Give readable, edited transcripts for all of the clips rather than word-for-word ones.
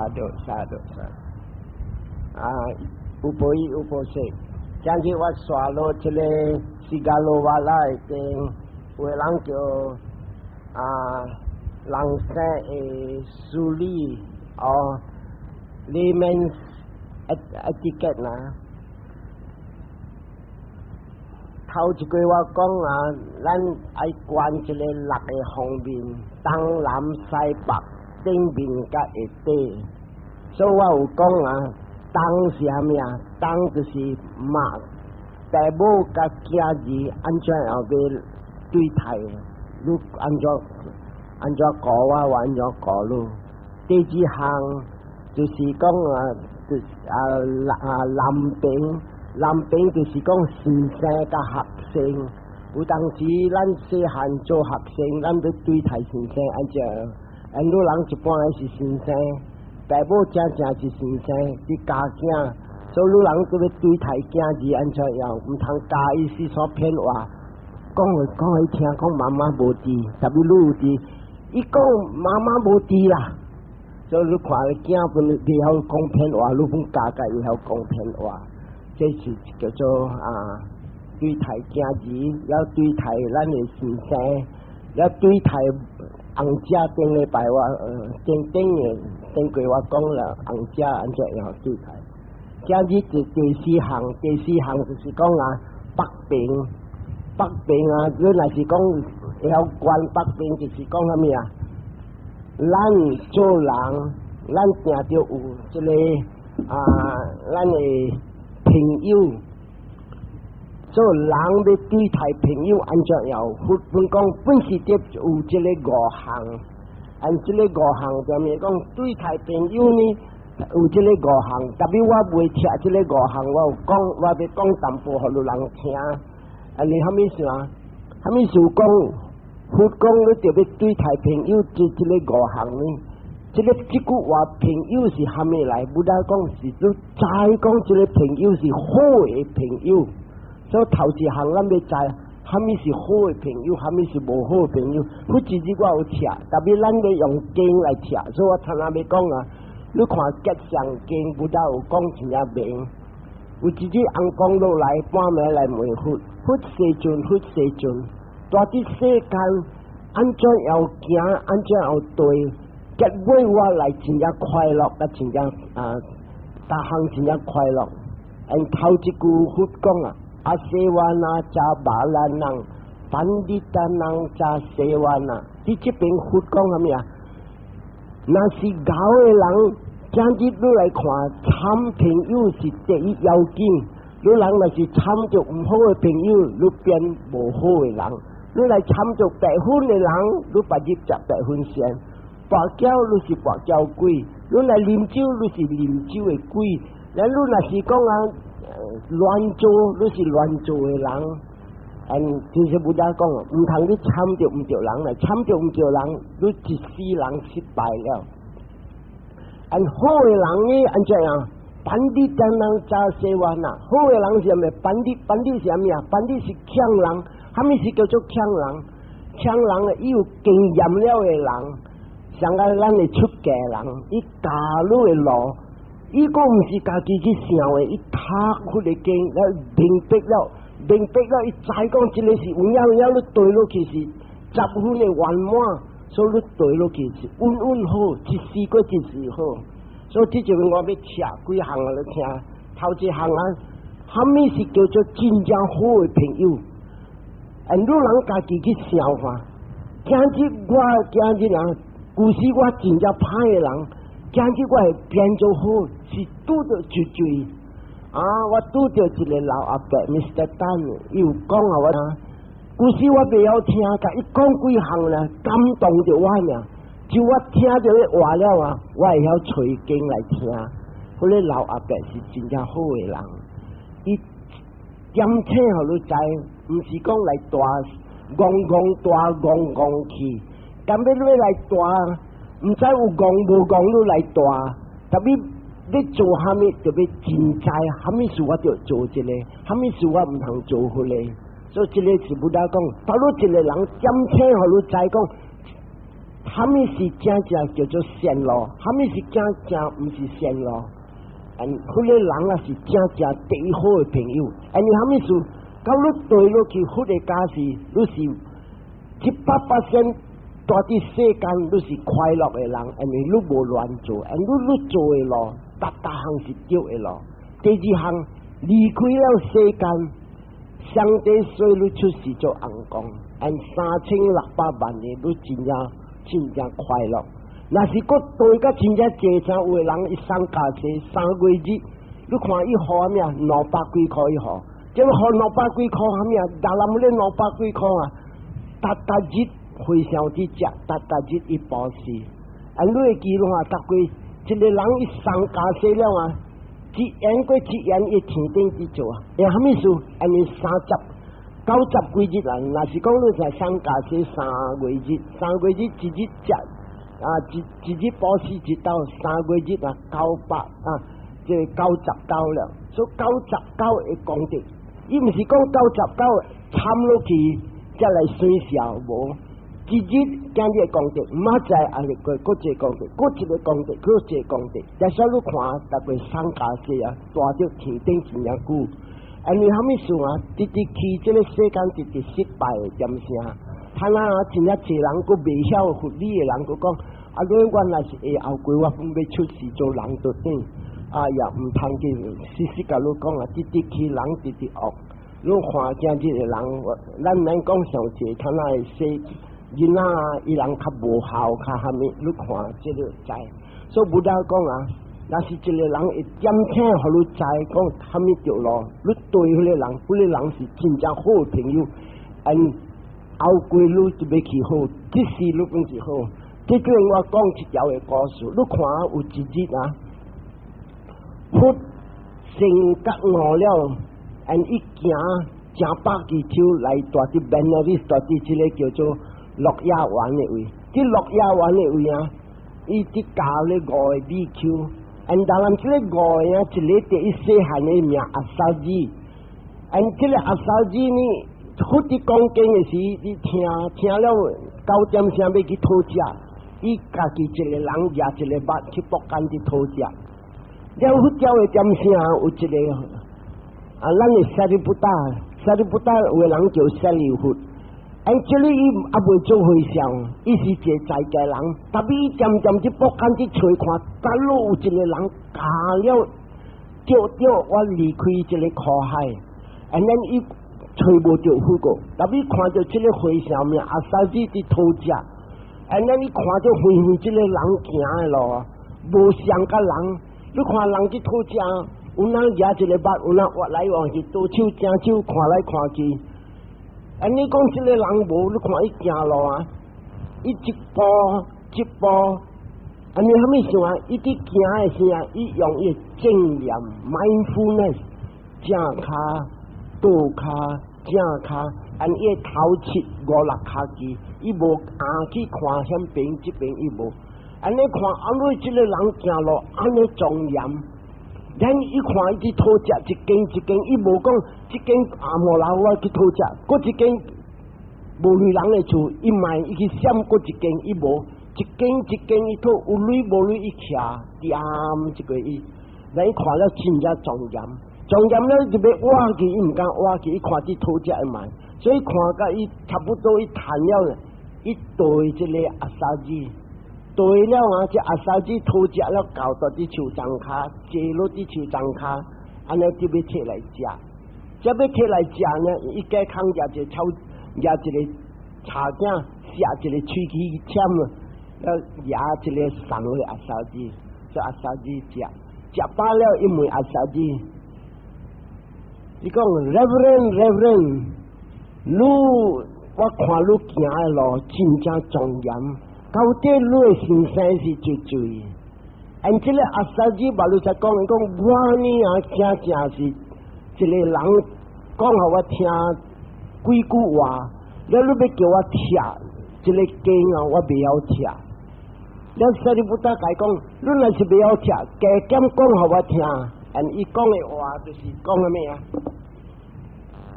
sadhu sadhu sadhu。啊，有報應有報說，今日我刷落這個斯加羅瓦拉的經，有個人叫啊人生的梳理哦，layman's etiquette 啦。頭一句話講啊，咱愛觀這個六个方面，東南西北，頂面佮下底。所以我有講啊，東是啥物啊？東就是媽、爸母佮囝兒按怎樣欲對待？你按怎按怎顧我，我按怎顧你。第二項就是講啊，就是啊啊南邊。南邊就是講先生佮學生，有當時咱細漢做學生，咱欲對待先生按怎？因汝人一般是先生，爸母正正是先生，佇教囝，所以汝人閣欲對待囝兒按怎樣？毋通教伊四煞騙話，講話講予伊聽，講媽媽無佇，特別汝有佇，伊講媽媽無佇啦，所以你看囝本袂曉講騙話，你本教共伊曉講騙話。這是叫做啊對待囝兒，猶對待咱的先生，猶對待尪姐頂禮拜我頂頂的頂過我講了，尪姐按怎樣對待？今日是第四項，第四項就是講啊北邊，北邊啊，你若是講會曉觀北邊，就是講啥物啊？咱做人，咱定著有這个啊，咱的朋友，做人欲對待朋友按怎樣？佛本講本是得有這个五項，按這个五項就咪講對待朋友呢，有這个五項。特別我袂聽這个五項，我有講，我欲講淡薄予汝人聽。啊，你啥物事啊？啥物事講？佛講你著欲對待朋友這個五項呢？這个這句話朋友是啥物來？Buddha 講是你知講這个朋友是好的朋友。所以頭一項咱欲知，啥物是好的朋友，啥物是無好的朋友。佛一日我有聽，特別咱欲用經來聽，所以我頭先欲講啊，你看吉祥經，Buddha 有講真正明。有一日尪公落來半暝來問佛，佛世尊，佛世尊，蹛佇世間按怎樣行，按怎樣對？結尾我來真正快樂，佮真正啊，逐項真正快樂。嗯，頭一句佛講啊，阿舍瓦那遮巴拉囊，班迪達囊遮舍瓦那。佇這邊佛講啥物啊？若是𠢕的人，今日你來看，參朋友是第一要緊。你人若是參著毋好的朋友，你變無好的人；你來參著白粉的人，你別入食白粉線。跋筊你是跋筊鬼，你來啉酒你是啉酒的鬼。咱你若是講啊亂做，你是亂做的人。嗯，就是 Buddha 講，毋通你參著毋著人來，參著毋著人，你一世人失敗了。按好的人呢，按怎樣？Pandita ナチャセワナ，好的人是啥物？Pandita，pandita 是啥物啊？Pandita 是強人，啥物是叫做強人？強人伊有經驗了的人，像個咱的出家人，伊教你的路，伊閣毋是家己去想的，伊讀佛的經，了明白了，明白了，伊知講這个是有影有影，你對落去是十分的圓滿，所以你對落去是穩穩好，一時過一時好。所以這就我欲拆幾項來聽，頭一項啊，啥物是叫做真正好的朋友？嗯，汝人家己去想看。今日我今日人，舊時我真正歹的人，今日我會變做好，是拄著一對啊！我拄著一个老阿伯，Mr. Tan，伊有講啊，我舊時我袂曉聽，共伊講幾項咧，感動著我爾。就我聽著彼話了啊，我會曉揣經來聽。彼个老阿伯是真正好的人，伊點醒予你知，毋是講來帶戇戇帶戇戇去，敢欲你來帶，毋知有戇無戇你來帶，特別欲做啥物，就欲真知，啥物事我著做這个，啥物事我毋通做彼个。所以這个是 Buddha 講，當你一个人點醒予你知講。啥物是正正叫做善路，啥物是正正毋是善路。嗯，彼個人啊是正正第一好的朋友。因為啥物事？到你對落去，佛的教示，你是100%蹛佇世間，你是快樂的人，因為你無亂做，因為你做的路，逐逐項是對的路。第二項，離開了世間，上帝說你出世做尪公，按3600萬年，你真正真正快樂。若是閣對甲真正濟層有的人，伊送家世3月日，你看伊予啥物啊？兩百幾箍伊予，這個予兩百幾箍啥物啊？哪來咧兩百幾箍啊？逐逐日和尚佇食，逐逐日伊布施。啊，你會記錄啊？逐過一個人伊送家世了啊，一言過一言，伊天頂佇做啊。會啥物事？按呢三十九十幾日啊，若是講你是送家世三月日，三月日一日食。啊，一一日布施一斗，三月日啊，900啊，這99了。所以九十九的功德，伊毋是講九十九參落去才來算數無。一日今日功德，明仔載也是過閣一個功德，閣一個功德，閣一個功德。但是你看，逐個送家世啊，蹛佇天頂真正久。因為啥物事啊？直直去這個世間，直直失敗的點聲。他那真正濟人，閣袂曉佛理的人，閣講。啊！你我若是會後過，我分欲出世做人就等。哎呀，毋通去，實實共你講啊，直直去人直直惡。你看今日的人，咱免講上濟，他那會說囡仔伊人較無孝，較蝦米？你看這個知。所以佛陀講啊，若是一個人會點聽，予你知講蝦米著路，你對彼個人，彼個人是真正好朋友。嗯，後過你就欲去好，這世你本是好。這句我講一條的故事，你看有一日啊，佛成覺悟了，and 伊行正百幾手來蹛佇 Benares，蹛佇這個叫做鹿野苑的位。佇鹿野苑的位啊，伊佇教咧五個比丘，and 當然這個五個啊，一個佇伊細漢的名阿薩子，and 這個阿薩子呢，佛佇講經的時，伊聽聽了九點聲欲去討食。伊家己一個人舉一個肉去木間佇討食，了佛教的點聲有一個啊，咱的舍利弗達，舍利弗達有的人叫舍利弗，哎，這裡伊猶未做和尚，伊是一個在家人，但伊漸漸去木間去揣看，假如有一個人教了，叫叫我離開這個苦海，and then 伊揣無著佛過，但伊看著這個和尚名阿薩子佇討食。and then 你看著遠遠這個人行的路，無像佮人。你看人去討食，有人舉一個肉，有人活來活去，左手正手看來看去。啊，你講這個人無，你看伊行路啊，伊一步一步，啊，你啥物想啊？伊佇行的時啊，伊用伊正念 mindfulness，正跤倒跤正跤，按伊頭七五六跤機。伊無尪去看遐邊這邊，伊無。按呢看，按呢這個人行路，按呢莊嚴。咱一看伊去討食一間一間，伊無講這間阿摩老我去討食，閣一間無閒人的厝，伊賣伊去閃閣一間，伊無一間一間伊討有鐳無鐳伊徛踮一個伊，咱伊看了真正莊嚴，莊嚴了就欲倚去，伊毋敢倚去，伊看佇討食會慢，所以看甲伊差不多伊趁了。伊對這個阿薩子，對了啊！這阿薩子討食了，到佇樹叢跤，坐落佇樹叢跤，按呢就欲提來食，這欲提來食呢，伊加空舉一個草，舉一個柴仔，寫一個喙齒籤啊，了舉一個送予阿薩子，這阿薩子食，食飽了，伊問阿薩子，伊講 Reverend Reverend，你。我看你行的路真正莊嚴，到底你的先生是做啥？按這個阿薩子嘛，你才講，講我呢啊，真正是一個人講予我聽幾句話，了你欲叫我拆這個經啊，我袂曉拆。了舍利弗達共伊講，你若是袂曉拆，加減講予我聽。按伊講的話就是講啥物啊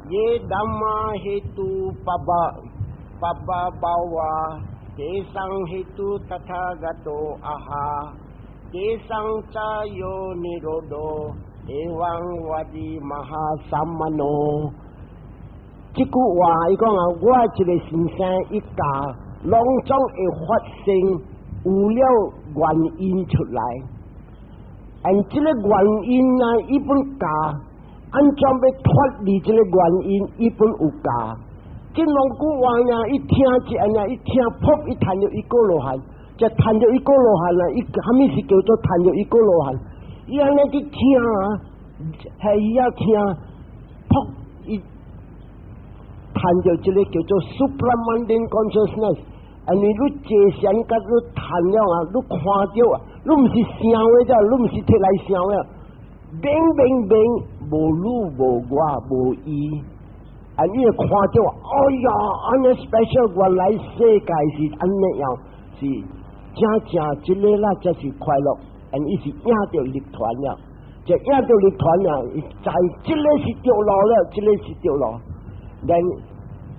？ye dhamma hetu pabba pabba bhava テサンヘトタタガトアハテサンチャヨニロドエワンワディマハサマノ。這句話伊講啊，我一個先生伊教，攏總會發生有了原因出來。And 這個原因啊，伊本教，按怎欲脫離這個原因，伊本有教。這兩句話呢，一聽一按呢，一聽，噗，伊趁著一個羅漢，就趁著一個羅漢啦。伊啥物是叫做趁著一個羅漢？伊按呢去聽啊，係伊要聽，噗，伊趁著這個叫做 supramundane consciousness。啊，你坐禪佮你趁了啊，你看著啊，你毋是想的啫，你毋是提來想的，明明明無汝無我無伊。啊！你會看著，哎呀，按呢 special 原來世界是按呢樣，是正正這個啦，才是快樂。And 伊是贏著涅槃了，就贏著涅槃了，伊知這個是著路了，這個是著路。然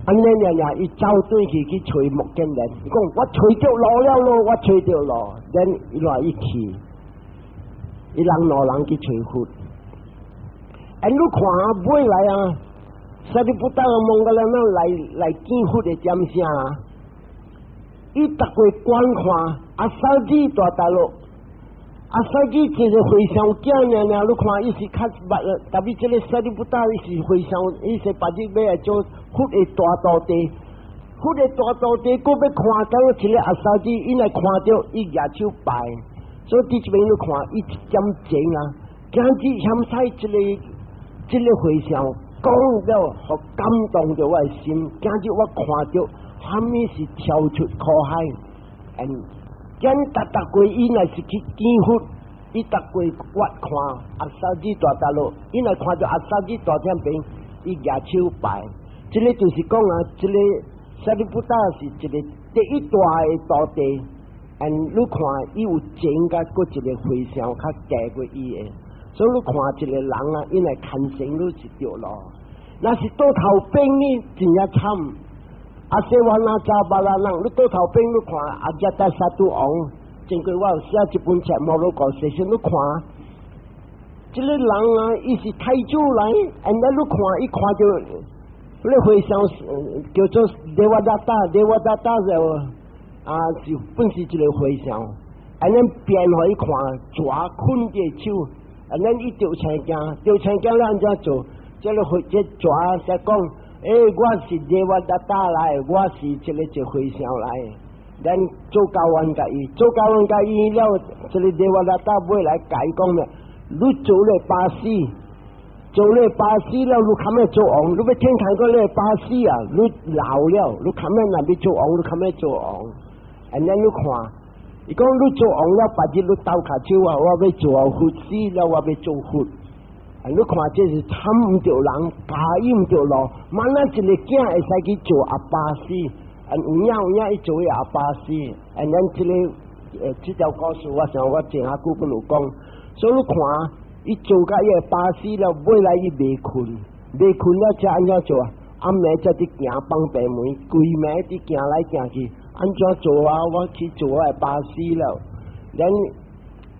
按呢樣樣，伊走轉去去揣目犍連，伊講我揣著路了囉，我揣著路。然伊來伊去，伊人兩人去揣佛。And 你看尾來啊！沙利布達摩根旒來來見佛的點聲啊！伊逐個觀看阿薩吉大大陸，阿薩吉一個和尚囝爾爾，你看伊是較捌，特別這個沙利布達伊是和尚，伊是別日欲來做佛的大徒弟，佛的大徒弟，閣欲看到這個阿薩吉，伊若看著伊舉手拜，所以佇這邊你看伊一點鐘啊，今日嫌使這個和尚講了，予感動著我的心。今日我看著，啥物是跳出苦海？嗯，今逐逐過伊若是去見佛，伊逐過我看阿薩吉大大陸，伊若看著阿薩吉大天邊，伊舉手拜。這個就是講啊，這個沙利布達是一個第一大的徒弟。And 你看伊有情佮閣一個和尚較低過伊的，所以你看一個人啊，伊來牽繩你是著路。若是倒頭變呢，真正慘。阿說我那查巴拉人，你倒頭變你看阿遮達沙都王，前過我有寫這本冊，摩洛哥寫信你看，這個人啊，伊是太子來，and 你看伊看著，你和尚叫做德瓦達達，德瓦達達就啊是本是一個和尚，and 咱變予伊看，蛇睏佇手，and 伊著青驚，著青驚了按怎做？這個和這蛇才講，欸，我是德瓦達達來，我是這個一和尚來，咱做交換共伊，做交換共伊了，這個德瓦達達尾來共伊講咩？你做咧巴士，做咧巴士了，你堪欲做王，你欲天堂閣咧巴士啊，你老了，你堪欲若欲做王，你堪欲做王。And 咱你看，伊講你做王了，別日你鬥跤手啊，我欲做佛死了，我欲做佛。你看這是參毋著人，教伊毋著路，萬咱一個囝會使去做阿巴斯，啊有影有影伊做阿巴斯，啊咱這個這條故事，我想我前下久本有講，所以你看，伊做甲伊個巴士了，尾來伊袂睏，袂睏了才按怎做啊？暗暝才佇行放白門，規暝佇行來行去，按怎做啊？我去做我的巴士了，咱。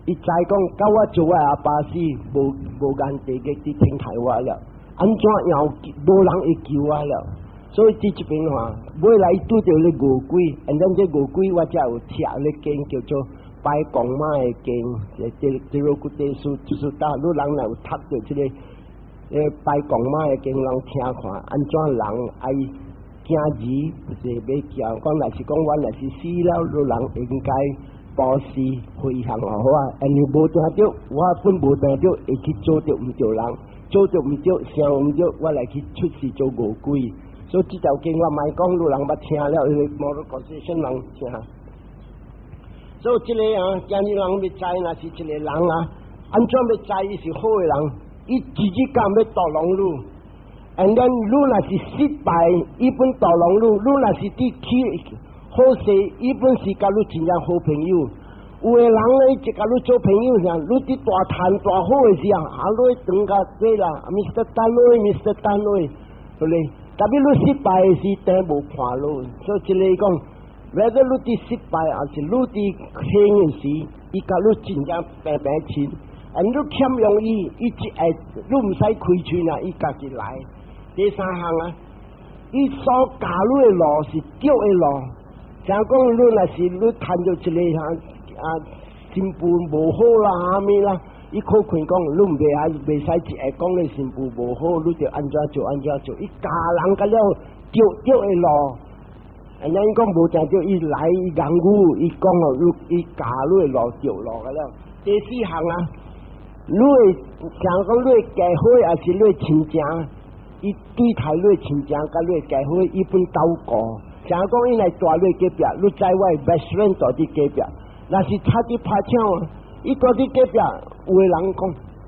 伊知講，佮我做我阿巴斯，無無間地獄佇天台我了，按怎樣無人會救我了？所以佇這邊話，尾來伊拄著咧餓鬼，and 咱這餓鬼我才有寫咧經叫做拜公媽的經，這這個古地書就是大陸人若有讀著這個拜公媽的經，人聽看按怎人愛行兒，就是欲叫講，若是講我若是死了，汝人應該布施回向好啊，因為無定著，我本無定著會去做著毋著人，做著毋著，想毋著，我來去出世做餓鬼。所以這條經我莫講，汝人捌聽了，因為無論講是啥人聽。所以這個啊，今日人欲知，若是一個人啊，按怎欲知伊是好的人？伊自己敢欲渡龍路，and then 汝若是失敗，伊本渡龍路；汝若是佇去好勢，伊本是佮汝真正好朋友。有的人咧，一共汝做朋友時，汝佇大趁大好的時候，啊，汝會轉甲對啦，Mr. 單位，Mr. 單位，對不對？特別汝失敗的時，等無看汝，所以這個講， whether 你佇失敗還是你佇幸運時，伊佮你真正平平親。啊，你欠用伊，伊一會你毋使開喙啊，伊家己來。第三項啊，伊所教你的路是對的路。像講你若是你趁著一个哈啊新婦無好啦，啥物啦，伊可能講你毋袂愛袂使一下講你新婦無好，你著按怎做按怎做。伊教人甲了對對的路，啊，咱講無正對，伊來伊言語，伊講哦，伊教你的路對路個了。第四項啊，你會像講你的家伙，抑是你的親情，伊對待你的親情，佮你的家伙，伊本鬥顧。像講伊來蹛你隔壁，你知我的 best friend 蹛佇隔壁，若是賊佇拍搶，伊蹛佇隔壁，有的人講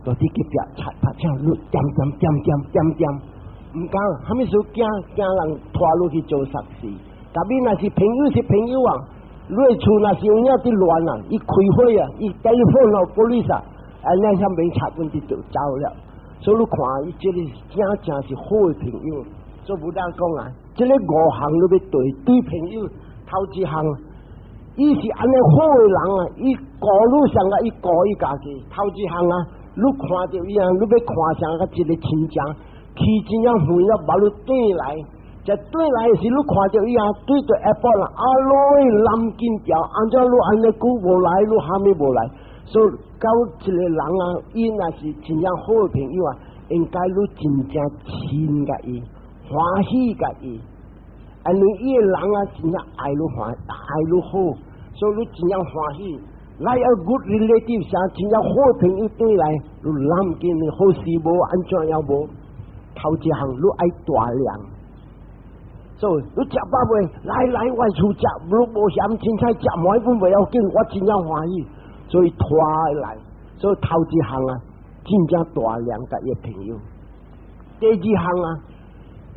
蹛佇隔壁賊拍搶，你恬恬恬恬恬恬，毋敢，啥物事驚驚人拖你去做傻事。特別若是朋友是朋友啊，你的厝若是有影佇亂啊，伊開火啊，伊 telephone 予 police 啊。按呢遐免賊阮佇就走了，所以你看伊這個真正是好的朋友。所以 Buddha 講啊，這个五項你欲對對朋友，頭一項，伊是按呢好的人啊，伊顧你上啊，伊顧伊家己。頭一項啊，你看著伊啊，你欲看上個一個親情，去真正遠了，把你轉來，這轉來的時，你看著伊啊，對著 airport 啦，啊，來攬緊條，按怎你按呢久無來，你蝦米無來？所以到一個人啊，伊若是真正好的朋友啊，應該你真正親共伊，歡喜共伊，因為伊个人啊，真正愛你歡愛你好，所以你真正歡喜。來一 good relative 啥，真正好朋友轉來，你攬緊你好勢無，按怎樣無？頭一項你愛大量。所以你食飽未？來來，我厝食，你無嫌凊彩食滿本袂要緊，我真正歡喜。所以拖來，所以頭一項啊，真正大量共伊朋友。第二項啊，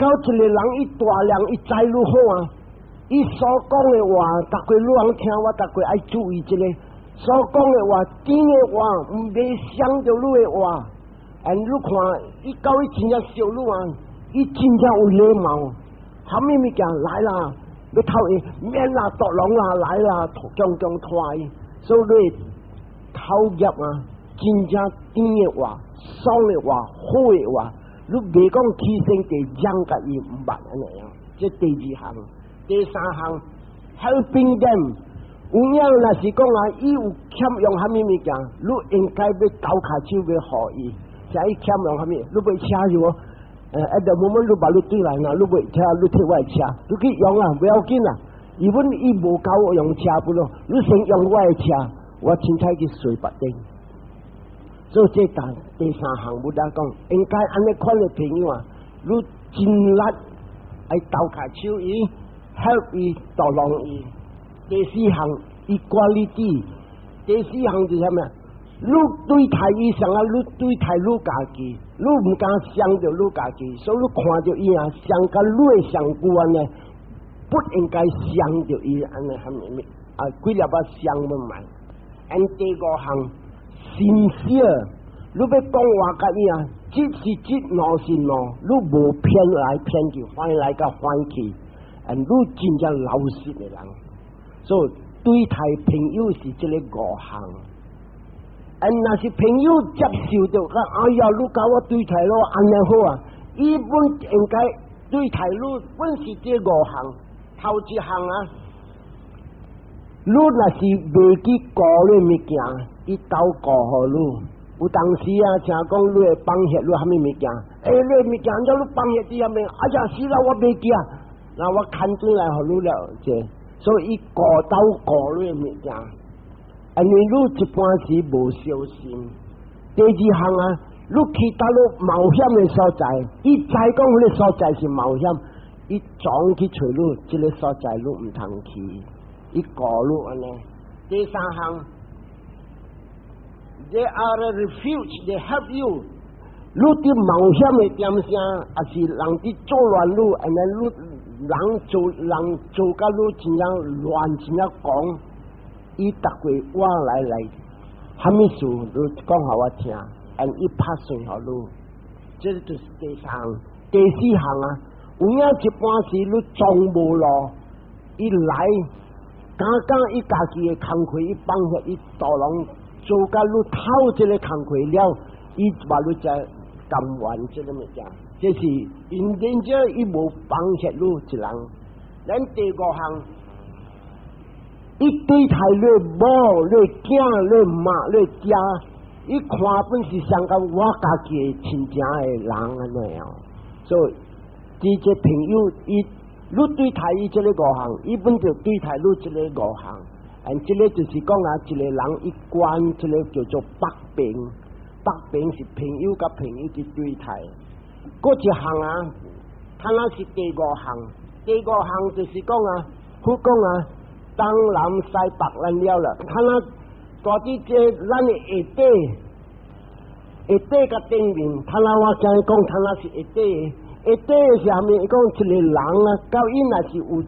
到一個人伊大量伊知你好啊，伊所講的話，逐個你通聽，我逐個愛注意這个所講的話，甜的話，毋袂傷著你的話。and 你看，伊到伊真正熟你啊，伊真正有禮貌。啥物物件來啦，欲偷伊免啦，獨龍啦來啦，強強拖伊，所以你口業啊，真正甜的話、爽的話、好的話，你袂講起身地講共伊毋捌按呢樣。這第二項，第三項，helping them。有影若是講啊，伊有欠用啥物物件，你應該欲交跤手欲予伊。像伊欠用啥物，你欲車是無？at the moment 你把你轉來啦，你欲車，你提我的車，你去用啊，不要緊啦。因為伊無夠用車不咯，你先用我的車，我凊彩去隨別頂。所以這第三項，Buddha 講，應該按呢款的朋友啊，你盡力愛鬥跤手伊，help 伊，導航伊。第四項，equality。第四項是啥物？你對待伊像啊，你對待你家己，你毋敢傷著你家己，所以你看著伊啊，傷佮你的上久按呢，不應該傷著伊按呢，蝦米物啊？幾粒仔傷要買。and 第五項，sincere，你欲講話共伊啊，一是一，兩是兩，你無騙來騙去，反來佮反去，and 你真正老實的人，所以對待朋友是這个五項。and 若是朋友接受著，講哎呀，你共我對待咯，按呢好啊！伊本應該對待你，本是這五項，頭一項啊，你若是袂記顧你物件，伊兜顧予你。有當時啊，聽講你會放下你啥物物件？欸，你物件怎你放下佇遐面？哎呀，死啦，我袂記啊！那我牽轉來予你了，這所以伊顧兜顧你物件。因為你一般時無小心。第二項啊，你去佗落冒險的所在，伊知講彼个所在是冒險，伊總去揣你，這个所在你毋通去，伊顧你按呢。第三項，They are a refuge, they help you。你佇冒險的點聲，抑是人佇作亂你，按呢你人做人做甲你真正亂，真正講，伊逐個我來來，啥物事你講予我聽，and 伊拍算予你，這就是第三、第四項啊。有影一般時你撞無路，伊來剛剛伊家己的工課，伊放下伊大籠做甲你透這个工課了，伊話你才甘願這个物件。這是 in danger，伊無放下你一人。咱第五項，伊對待你某、你囝、你媽、你家，伊看本是相共我家己的親情的人按呢樣。所以，這朋友伊，你對待伊這個五項，伊本就對待你這個五項。and 這个就是講啊，一個人伊觀這个叫做北平，北平是朋友佮朋友的對待。閣一項啊，他那是第五項，第五項就是講啊，佛講啊，東南西北咱了了，他那大佇這咱的下底，下底佮頂面，他那我今日講，他那是下底，下底是啥物？伊講一個人啊，到伊若是有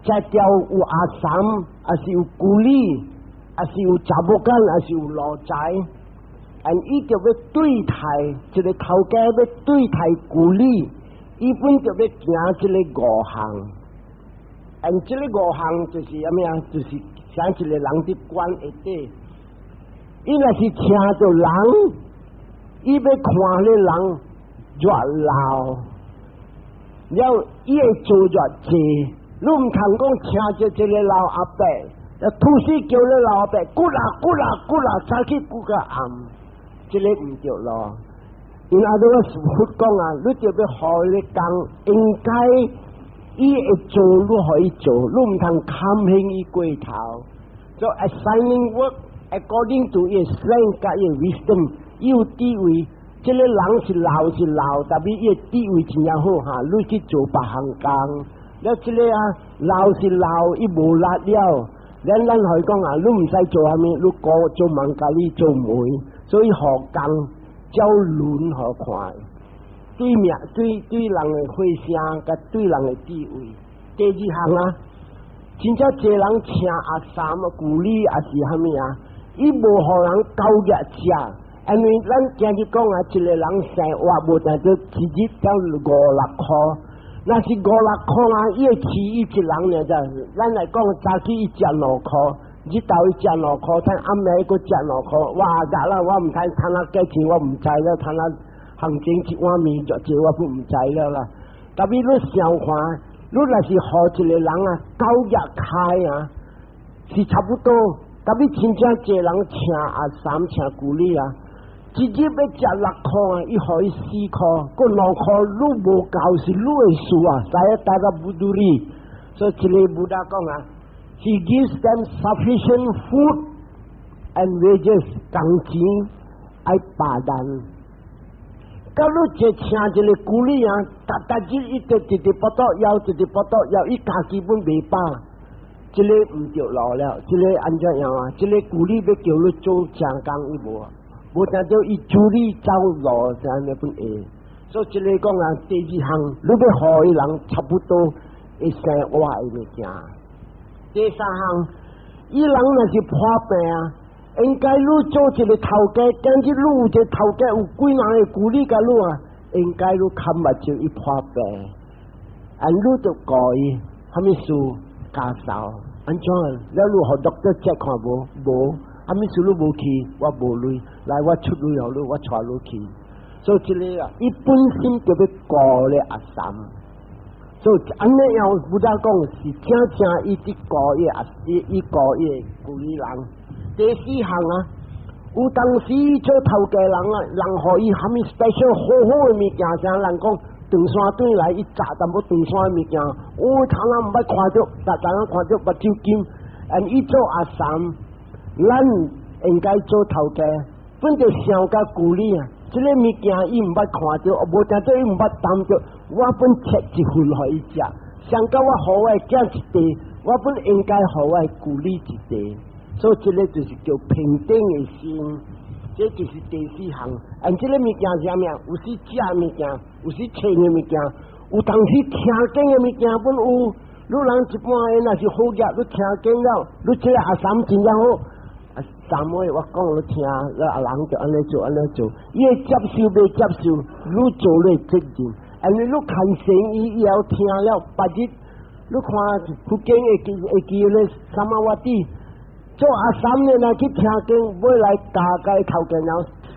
食掉有阿三，抑是有孤兒，抑是有查某囝，抑是有奴才。and 伊就欲對待一個頭家，欲對待孤兒，伊本就欲行這個五項。and 這个五項就是啥物啊？就是像一個人佇管下底，伊若是請著人，伊欲看彼人越老，了伊會做越濟。你毋通講請著這個老阿伯，突時叫你老阿伯，骨啦骨啦骨啦，早起骨到暗，這个毋對咯。因阿都佛講啊，你就欲予伊工，應該伊會做，你予伊做，你毋通堪輕伊過頭。做 assigning work according to 伊 strength 佮伊 wisdom，伊有智慧。這个人是老是老，但是伊的智慧真正好哈，你去做別項工。了這个啊，老是老，伊無力了。咱予伊講啊，你毋使做啥物，你顧做網咖你做媒，所以予工照輪予看。對命對對人的血聲，佮對人的智慧。第二項啊，真正濟人請阿三啊、孤兒抑是啥物啊，伊無予人夠額食，因為咱今日講啊，一個人生活無定做一日才五六箍。若是五六箍啊，伊會飼伊一人爾咋？咱來講，早起伊食2箍，日頭伊食兩箍，等暗暝閣食兩箍。哇！熱啦，我毋知趁啊幾錢，我毋知了。趁啊行情一碗麵偌濟，我閣毋知了啦。特別你想看，你若是予一個人啊，夠額開啊，是差不多。特別真正濟人請阿三請孤兒啊。一日欲食6箍啊，伊予伊4箍，閣兩箍你無夠是你的事啊，使帶個不獨立。所以這个 Buddha 講啊，He gives them sufficient food and wages，工錢愛罷單。假如這請一个孤兒啊，逐逐日一直直直腹肚枵，直直腹肚枵，伊家己本袂飽，這个毋對路了，這个按怎樣啊？這个孤兒欲叫你做正工伊無啊？無聽著伊處理走路，按呢本會。所以這个講啊，第二項，你欲予伊人差不多會生活的物件。第三項，伊人若是破病啊，應該你做一個頭家，今日你有一個頭家有幾人會顧慮共你啊？應該你崁目睭伊破病，and 你就顧伊，啥物事咳嗽，按怎？了你予 doctor check 看無？無。啥物事你無去，我無鐳，來我出鐳予你，我帶你去。所以這个啊，伊本身就欲顧咧阿三。所以按呢樣，Buddha 講是正正伊佇顧伊阿伊伊顧伊孤兒人。第四項啊，有當時做頭家人啊，人予伊啥物 special 好好的物件，像人講唐山轉來，伊炸淡薄唐山的物件，哦，從來毋捌看著，逐逐人看著目睭金，and 伊做阿三。咱應該做頭家，本就想佮孤兒啊！這个物件伊毋捌看著，無聽著伊毋捌擔著，我本切一份予伊食。上到我予我的囝一塊，我本應該予我的孤兒一塊。所以這个就是叫平等的心，這就是第四項。and 這个物件是啥物啊？有時食物件，有時穿的物件，有當時聽見的物件本有。你人一般的若是好額，你聽見了，你這个阿三真正好。啊，三妹我講你聽，你阿人就按呢做按呢做，伊會接受袂接受，你做你責任。因為你牽成伊以後聽了，別日你看佛經會記咧，三摩瓦蒂做阿三年來去聽經，欲來教共頭家了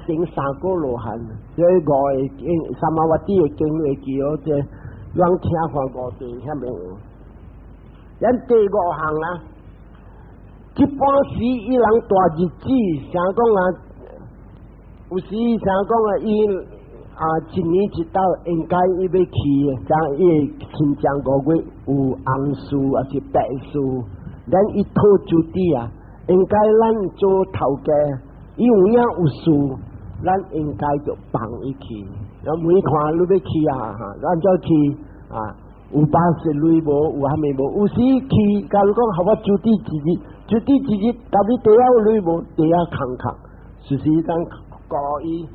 成三果羅漢，所以五个經三摩瓦蒂的經會記哦，這攏聽看五地遐面有。咱第五項啊，一般時伊人大日子，啥講啊？有時啥講啊？伊啊一年一道應該伊欲去，像伊的親像五月有紅事抑是白事，咱伊討主旨啊，應該咱做頭家，伊有影有事，咱應該就幫伊去。咱每看你欲去啊，哈，咱就去啊。有巴士鐳無？有蝦米無？有時去，假如講予我主旨一日，主旨一日，到底袋仔有鐳無？袋仔空空，就是咱顧伊。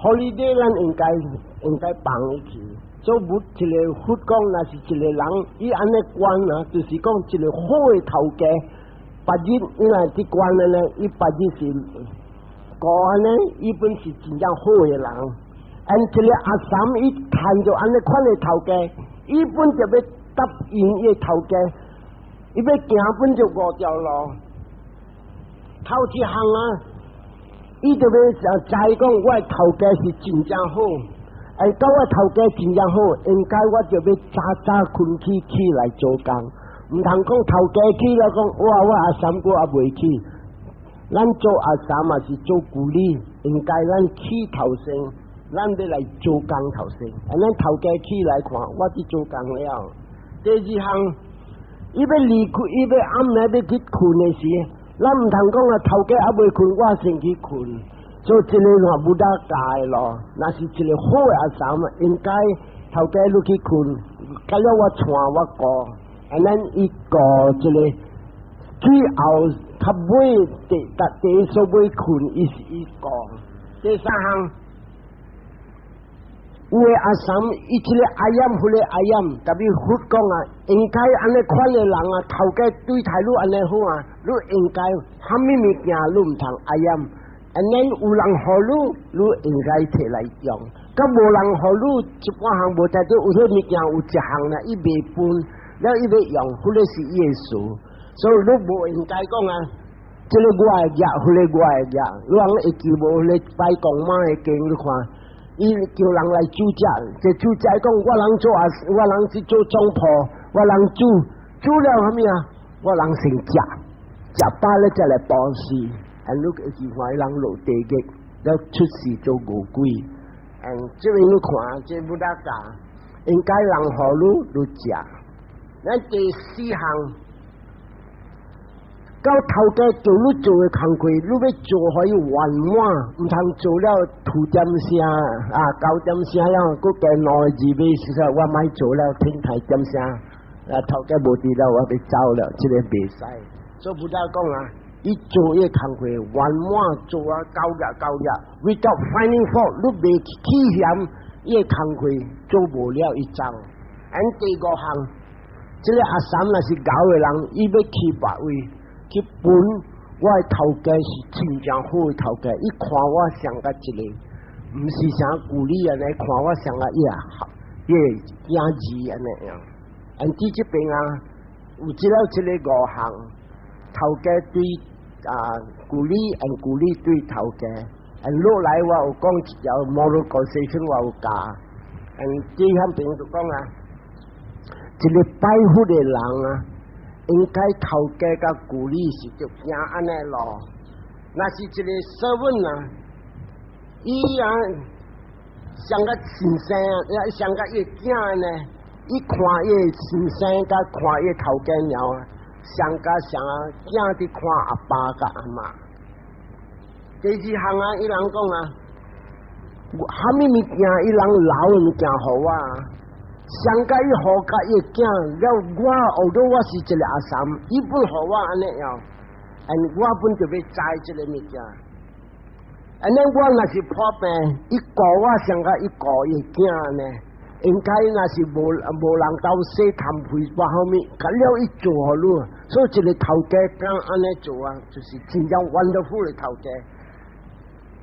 holiday 咱應該幫伊去。做無一个佛講，若是一个人，伊按呢觀啊，就是講一个好的頭家，別日伊若佇觀的呢，伊別日是顧按呢，伊本是真正好的人。按一个阿三伊看著按呢款的頭家，伊本就欲答應伊頭家，伊欲行本就五條路。頭一項啊，伊就欲知講我的頭家是真正好，哎，到我頭家真正好，應該我就欲早早睏起起來做工，毋通講頭家去了講，哇，我阿三閣猶未起。咱做阿三嘛是做助理，應該咱起頭先。咱欲來做工頭先，按咱頭家起來看，我佇做工了。第二項，伊欲離開，伊欲暗暝欲去睏的時，咱毋通講啊，頭家猶未睏，我先去睏。所以這个話無得教的咯。若是一個好的阿三，應該頭家你去睏，到了我帶我顧，按咱伊顧這个最後較尾第第一所尾睏，伊是伊顧。第三項。有的阿三，伊這个 I am，彼个 I am，特別佛講啊，應該按呢款的人啊，頭家對待你按呢好啊，你應該蝦米物件你毋通 I am，按呢有人予你，你應該摕來用；佮無人予你，一半項無聽著有彼物件有一項呢，伊袂分，了伊欲用，彼个是伊的事，所以你無應該講啊，這个我的業，彼个我的業，你人會記無？彼个拜公媽的經你看。伊叫人來煮食，這煮食講我人做啊，我人去做總鋪，我人煮煮了蝦米啊？我人先食，食飽了才來布施。啊，你會記看伊人落地獄，了出世做餓鬼。嗯，這邊你看，這無得教，應該人予你，你食。咱第四項。到頭家叫你做的工課，你欲做予伊圓滿，毋通做了塗點聲啊，九點聲了，閣加兩个字尾，實在我莫做了，天台點聲，啊頭家無佇了，我欲走了，這个袂使。所以佛陀講啊，伊做伊的工課圓滿做啊，交業交業，without finding fault，你袂起嫌伊的工課做無了，伊走。按第五項，這个阿三若是𠢕的人，伊欲去別位。去分我的頭家是真正好的頭家，伊看我像甲一个，毋是啥舊理按呢，看我像甲伊啊，伊的囝兒按呢樣。按佇這邊啊，有這了這个五項，頭家對啊舊理，按舊理對頭家。按落來我有講一條 moral causation 我有教，按這項邊就講啊，一个拜佛的人啊。應該頭家佮舊理是著行按呢路，若是一个 servant 啊，伊啊像個先生啊，像個伊囝呢，伊看伊先生佮看伊頭家娘啊，像個像啊囝佇看阿爸佮阿媽。第二項啊，伊人講啊，蝦米物件伊人留的物件予我。上蓋伊予共伊囝了，我學到我是一个阿三，伊本予我按呢樣，and 我本就欲知這个物件。按呢我若是破病，伊顧我上蓋伊顧伊囝呢，應該若是無人鬥洗痰皮包後面，佮了伊做予你，所以一个頭家敢按呢做啊，就是真正 wonderful 的頭家。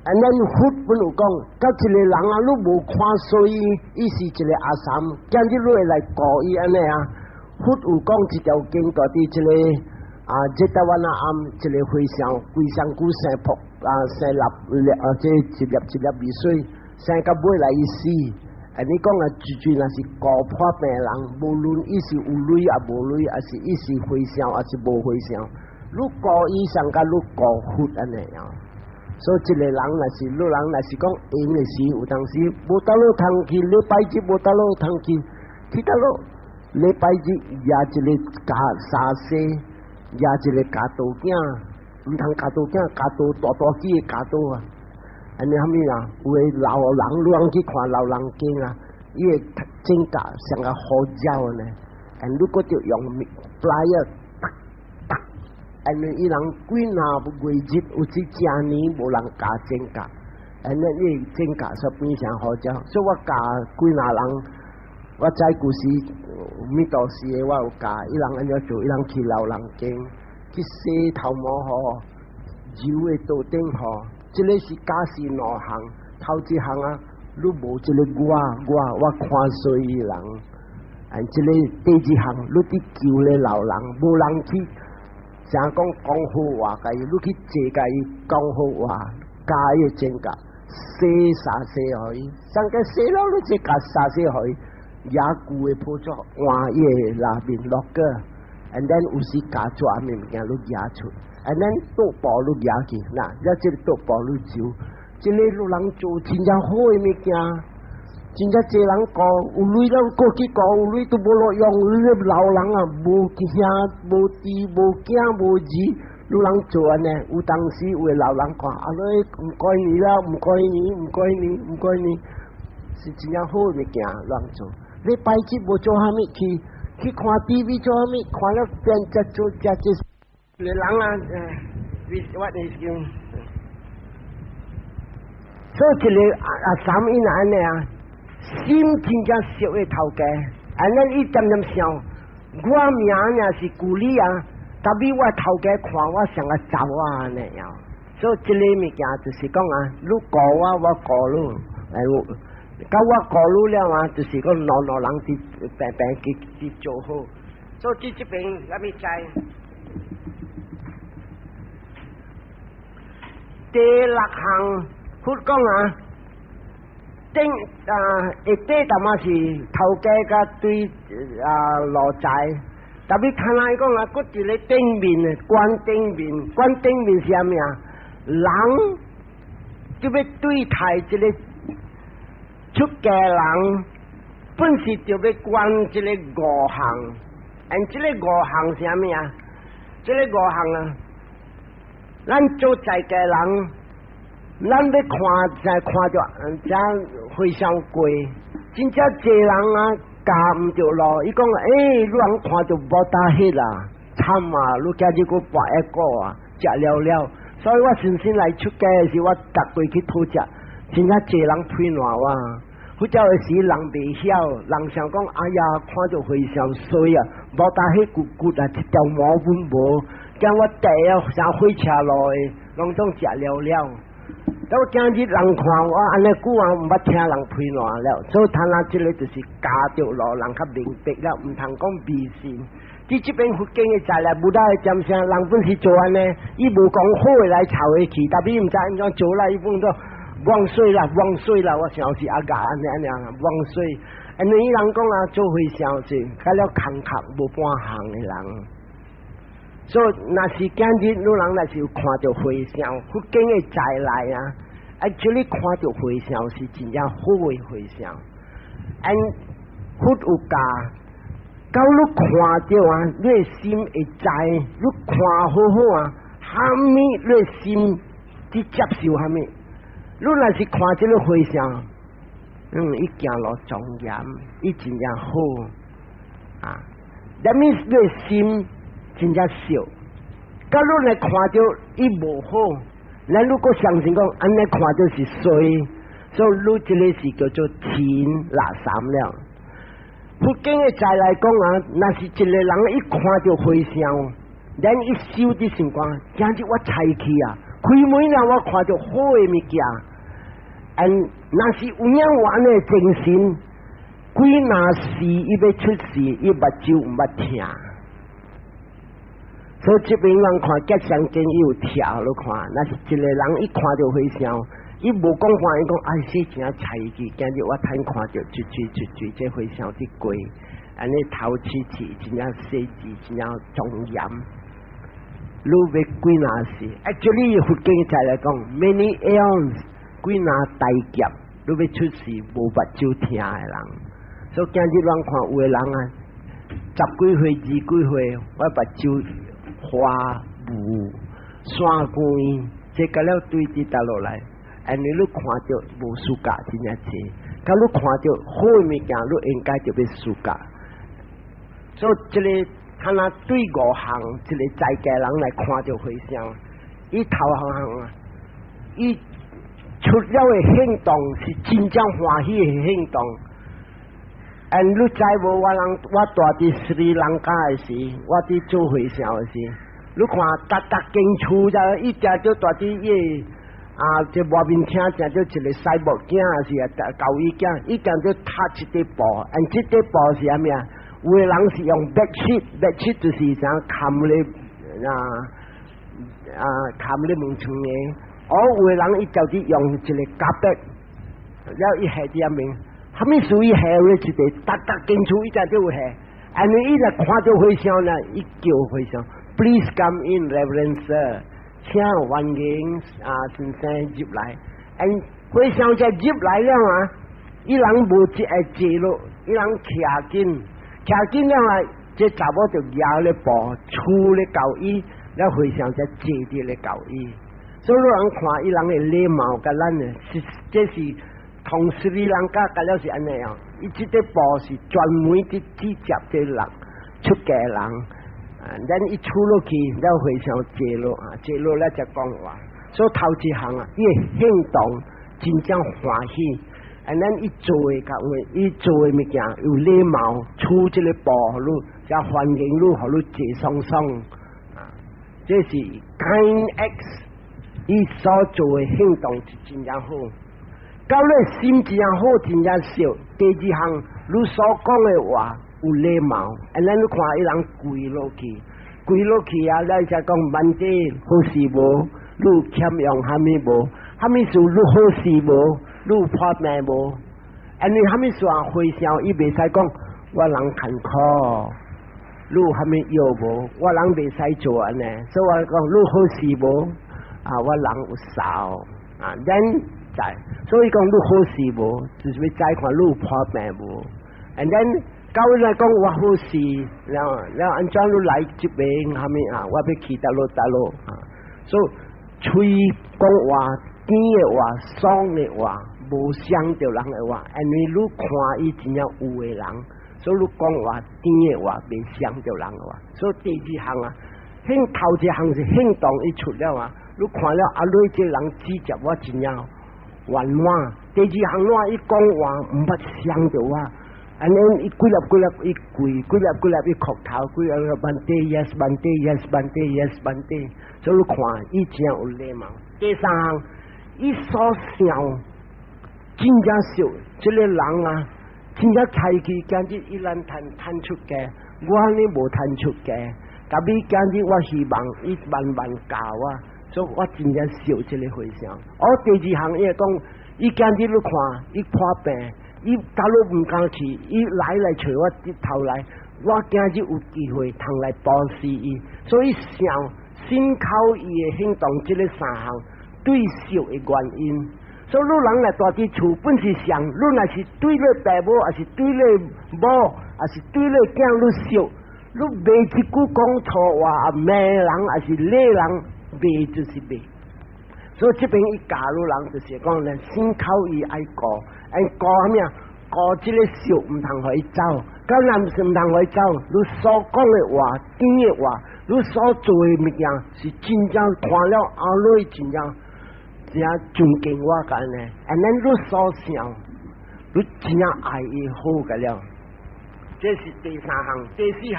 按咱佛本有講，佮一个人啊，你無看衰伊，伊是一个阿三，今日你會來顧伊按呢啊？佛有講這條經，佇這个啊，Jetavana 庵一个和尚，規身軀生泡啊，生粒粒啊，這一粒一粒鼻水，生到尾來伊死。啊，你講啊，絕對若是顧破病人，無論伊是有鐳抑無鐳，抑是伊是和尚，抑是無和尚，你顧伊上佮你顧佛按呢樣。所以一个人若是你人若是講閒的時，有當時無佗落通去，禮拜日無佗落通去，去佗落禮拜日舉一个袈裟衫，舉一个鉸刀囝，毋通鉸刀囝，鉸刀大大支的鉸刀啊！按呢蝦米啊？有的老人你通去看老人間啊，伊的指甲像個胡椒呢，and 你閣著用 plier 逐逐，按呢伊人幾若月日有一成年無人鉸指甲，按呢伊指甲煞變成胡椒，所以我教幾若人，我知舊時彌陀寺的我有教，伊人按怎做？伊人去老人間去洗頭毛吼，揉的桌頂吼。這个是假是兩項，頭一項啊，你無這个我我我看衰伊人，啊，這个第二項，你佇救咧老人，無人去，成講講好話共伊，你去坐共伊講好話，教伊指甲，洗衫洗予伊，上個洗了你這共衫洗予伊，也舊的鋪做換伊的內面落個，and then 有時咬抓物件你舉出。and then 桌布你舉去，嗱，一這个桌布你揉，這个你人做真正好的物件，真正濟人顧，有鐳了過去顧，有鐳都無路用，你老人啊，無兄無弟無囝無兒，你人做按呢，有當時有的老人看，啊你毋該你啦，毋該你，毋該你，毋該你，是真正好的物件，人做。禮拜日無做蝦米去，去看 TV 做蝦米？看了變才做才這。人啊，what is 叫？所以這个阿阿三伊若按呢啊，心真正熟的頭家，按呢伊恬恬想，我名爾是舊里啊，tapi 我頭家看我像個查某按呢樣，所以這个物件就是講啊，你顧我，我顧你，哎，到我顧你了啊，就是講兩兩人佇平平去去做好，所以這這邊咱欲知。第六項，佛講啊，頂啊下底淡仔是頭家佮對啊路財，tapi 看來講啊，閣一个頂面的觀頂面，觀頂面是啥物啊？人就欲對待這个出家人，本是就欲觀這个五項，and 這个五項是啥物啊？這个五項啊。咱做在家人，咱欲看才看著，這非常貴，真正濟人啊，教毋著路。伊講，欸，你通看著無大彼啦，慘啊！你今日閣跋一個啊，食了了。所以我先先來出家的時，我逐過去討食，真正濟人批爛我。佛教的時人袂曉，人想講，哎呀，看著非常衰啊，無大彼骨骨啊，一條毛本無。驚我趯啊，上火車路的，攏總食了了。但我今日人看我按呢久啊，毋捌聽人批爛了，所以他那這个就是教著路，人較明白了，毋通講迷信。佇這邊佛經的材料，無得的尖聲，人本是做按呢，伊無講好的來抄下去，tapi 毋知按怎做啦，伊講做妄水啦，妄水啦，我想是阿教按呢按呢妄水。因為伊人講啊，做和尚是較了空殼無半項的人。所以，若是今日你人若是有看著和尚，佛經的在內啊，actually 看著和尚是真正好的和尚。and 佛有教，到你看著啊，你的心會知，你看好好啊，蝦米你的心去接受蝦米？你若是看這个和尚，伊行路莊嚴，伊真正好啊。That means 你的心真正熟，假如來看著伊無好，咱如果相信講按呢看著是衰，所以你這个是叫做嗔垃圾了。佛經的在來講啊，若是一个人一看著和尚，咱一修的時光，今日我才去啊，開門了我看著好的物件，and 若是有影有按呢精神，幾若時伊欲出世，伊目睭毋捌疼。所以這邊人看吉祥經，伊有跳你看，若是一個人一看著和尚，伊無講話，伊講哎，這誠彩氣，今日我趁看著出喙出喙，這和尚佇過，按呢頭刺刺，真正細緻，真正莊嚴。你欲幾若時？Actually 佛經在來講，many aeons 幾若大劫，你欲出世無目睭疼的人。所以今日咱看有的人啊，十幾歲、二十幾歲，我目睭花霧山光，這個了對佇搭落來，按呢你看著無輸假真正濟，佮你看著好的物件，你應該就欲輸假。所以這個。看那對五項，一個在家人來看著和尚，伊頭項啊，伊出了的行動是真正歡喜的行動。And 你知無？我人我蹛佇斯里蘭卡的時，我佇做和尚的時，你看逐逐間厝就伊定著蹛佇伊啊，這外面廳定著一個細木囝，是啊，舊衣囝，伊定著搭一塊布，and 這塊布是啥物啊？有的人是用 bedsheet，bedsheet 就是啥冚咧啊啊冚咧門窗的。哦，有的人伊就佇用一個 carpet，了伊下佇遐面，啥物事伊下咧一個，逐逐間厝伊才就有下。按呢伊若看著和尚呢，伊叫和尚，Please come in, Reverend Sir，請歡迎啊先生入來。And 和尚才入來了啊，伊人無一會坐落，伊人徛緊。徛緊了啊！這查某就舉咧布，厝咧交伊，了和尚才坐佇咧交伊。所以人看伊人的禮貌，佮咱的是這是同斯里蘭卡佮了是按呢樣。伊這個布是專門佇接這人出家人，啊，咱一出落去，了和尚坐落啊，坐落了才講話。所以頭一項啊，伊的行動真正歡喜。啊，咱伊做的較為，伊做的物件有禮貌，出這個布予你，才歡迎你，予你坐爽爽。啊，這是 kind acts，伊所做的行動是真正好。到你心真好，真正惜。第二項，你所講的話有禮貌，啊，咱你看伊人跪落去，跪落去啊，咱才講問題好勢無？你有欠用蝦米無？蝦米事你好勢無？你有破病無？因為蝦米事啊？和尚伊袂使講我人艱苦，你有蝦米藥無？我人袂使做按呢，所以我講你好勢無？啊，我人有捎啊，咱知，所以講你好勢無？就是欲知看你有破病無？And then 到尾來講我好勢，然後然後按怎你來這邊蝦米啊？我欲去佗落佗落啊？所以喙講話甜的話、爽的話，無傷著人的話，因為你看伊真正有的人，所以你講話甜的話，袂傷著人的話。所以第二項啊，行頭一項是行動伊出了啊，你看了阿瑞這人指責我真正圓滿。第二項我伊講話毋捌傷著我，按呢伊幾粒幾粒伊跪，幾粒幾粒伊叩頭，幾粒 Bhante yes Bhante yes Bhante yes Bhante，所以你看伊真有禮貌。第三項，伊所想真正惜這個人啊，真正才氣，今日伊咱趁趁出家，我呢無趁出家，特別今日我希望伊慢慢教我，所以我真正惜這個和尚。哦，第二項伊會講，伊今日你看，伊破病，伊假如毋敢去，伊來來揣我日頭來，我今日有機會通來布施伊，所以想心口意的行動，這個三項對惜的原因。所以你人來蹛佇厝本是上，你若是對你爸母，抑是對你某，抑是對你囝，你惜，你罵一句講錯話，罵人抑是禮人，罵就是罵。所以這邊伊教你人就是講咧，心口意愛顧，愛顧啥物啊？顧這個惜毋通予伊走，敢若毋是毋通予伊走，你所講的話、甜的話，你所做的物件是真正看了後來真正真尊敬我咁呢，and then 你所想，你真正愛伊好個了。這是第三項，第四項